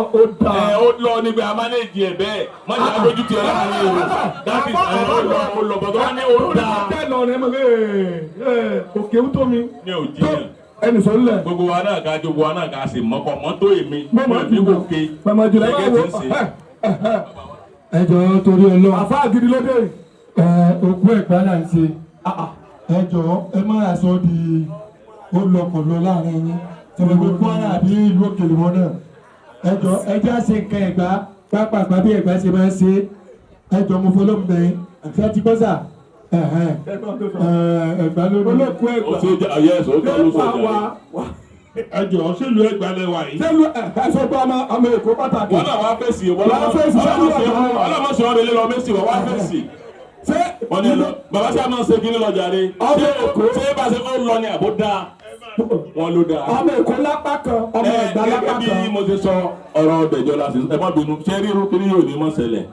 Ó dáa. Ẹ ó lọ níbi àmánéjì ẹ bẹ́ẹ̀ má ṣe àdójútì ẹ láàrin o. That is, ẹ ó lọ, ó lọ bọ̀dọ̀ wá ní ó dáa. Tẹ́ lọ rẹ̀ mọ̀ ẹ́ òkè ń tó mi. Ní ò jiyàn. Ẹnì sọ nílẹ̀. Gbogbo wa náà ká gbogbo wa náà ká sì mọ́kọ mọ́tò èmi. Mo mọ̀ ní kò ké. Mọ̀mọ́ jùlọ ẹ gẹ́gẹ́ bá tí ń wo. ṣe. Ẹ jọ̀ọ́, torí Ọlọ́run. Àfáà gidi ló dé. Ẹ òkú Ẹ̀gbá là ń ṣe. Ẹ jọ̀ọ́, ẹ má aṣọ di ó lọ kò lọ láàrin yín tẹ̀lé gbogbo Kwara àbí ìlú òkèlè wọn náà. Ẹ jọ̀ọ́, ẹ já ṣe nǹkan Ẹ̀gbá pápápá bí Ẹ̀gbá ṣe máa ń ṣe. Ẹ jọ̀ọ́, mo fọlọ́ bẹ̀ ẹ́ ti gbọ́ sà. Ẹ̀gbá lónìí. Olókùn Ó Ẹ̀gbá. ṣe jẹ́ yes, ó tọ́ ló sọ Wá jàre. Ẹ jọ̀ọ́, sílùú Ẹ̀gbá lẹ wà yìí? Sẹ́lu ẹ̀ sọ pé ọmọ Èkó pàtàkì. Wọ́n náà wá fèsì. Wọ́n á fèsì, sẹ́lu Ẹ̀gbá. Ọlọ́mọ ṣe ọ́rẹ́ lé lọ mẹ́sì, wọ́n wá fèsì. Ṣé Wọ́n ní ẹ lọ bàbá sí àmọ́ ṣe kí ní lọ jàre. Ọmọ Ṣé Èkó. ṣé bá ṣe ó lọ ní àbó dáa? Wọ́n ló dáa. Ọmọ Èkó lápá kan, ọmọ Ẹ Ẹ̀gbá lápá gẹ́gẹ́ bí kan. mo ṣe sọ ọ̀rọ̀ Dẹ̀jọ́ la ṣe, ẹ má bínú. Ṣé ríru kí ni yóò ní mọ̀ ṣẹlẹ̀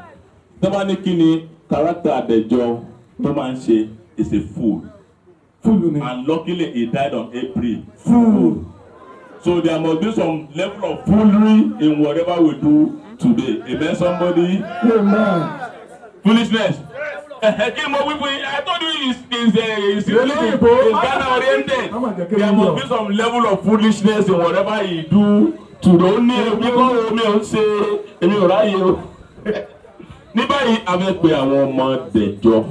tó bá ní kí ni character Dẹ̀jọ́ tó máa ń ṣe is a fool. Fool ni. And luckily he died on April. Fool. So there must be some level of foolery in whatever we do today. Amen, somebody. Amen. Foolishness. Kí ni mo wí fún yín? I told you is really Olóyìnbó. is Ghana oriented. Má mà jẹ́ kí There n must yọ. be some level of foolishness in whatever he do today. Ó ní èmi kọ́ omi ò ń ṣe, èmi ò ráyè o. Ní báyìí, a fẹ́ pe àwọn ọmọ Dẹ̀jọ́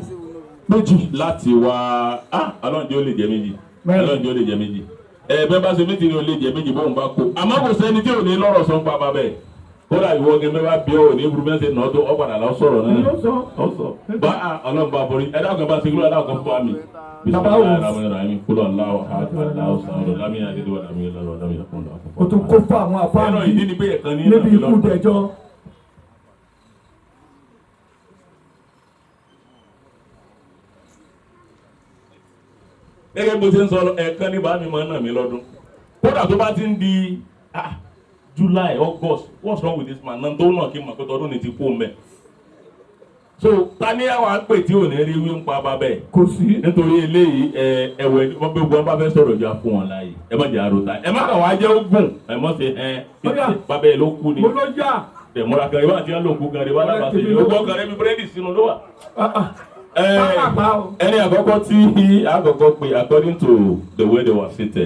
Méjì. láti wá. Ah, Ọlọ́run jẹ́ ó lè jẹ́ méjì. Mẹ́rin. Ọlọ́run jẹ́ ó lè jẹ́ méjì. Ẹ bẹ́ẹ̀ bá ṣe méjì ni ó lè jẹ́ méjì bóun bá kó. Àmọ́ kò sẹ́ni tí ò ní lọ́rọ̀ sọ ń pa bàbá ẹ̀. Kódà ìwọ gẹ́gẹ́ bá bí ọ ní burú mẹ́sẹ̀ náà tó ọ padà lọ sọ̀rọ̀ náà. Ló sọ. Ó sọ. Bá a Ọlọ́run bá borí. Ẹ dákun, bá ṣe kúrò, ẹ dákun fún wa mi. Bàbá wo? Kúlọ̀ ńlá aláwọ̀ sàmúlò lámìyàn àdédé wà lámìyàn lọ́wọ́ lámìyàn fún O tún kó fún àwọn àfáà ẹ̀rọ ìdí ni pé ẹ̀kan ní níbi ikú Dẹ̀jọ́. Gẹ́gẹ́ bó ṣe ń sọ lọ, ẹ̀ẹ̀kan ní bàá mi máa ń nà mí lọ́dún. Kódà tó bá ti ń di July, August, what's wrong with this man? Náà tó náà kí n mọ̀ pé tọdún ní ti kú mẹ́. So ta ni àwọn àpè tí ò ní rí wí ń pa bàbá ẹ̀? Kò sí. Nítorí eléyìí, ẹ ẹwẹ wọn bí wọn bá fẹ́ sọ̀rọ̀ ìjà fún wọn láàyè, ẹ má jẹ́ àròta, ẹ má kàn wá jẹ́ ogun, ẹ mọ̀ sí ẹ Ó yá. bàbá ẹ ló kú ni. Mo ló yá. Tẹ̀múra kan ìwà àti ẹ̀ ló kú kan ìwà alábàáṣe ni ó gbọ́ kan rẹ̀ bí búrẹ́dì sínú ló wà. Pápá o. Ẹni àkọ́kọ́ tí àkọ́kọ́ pé, according to the way they were seated.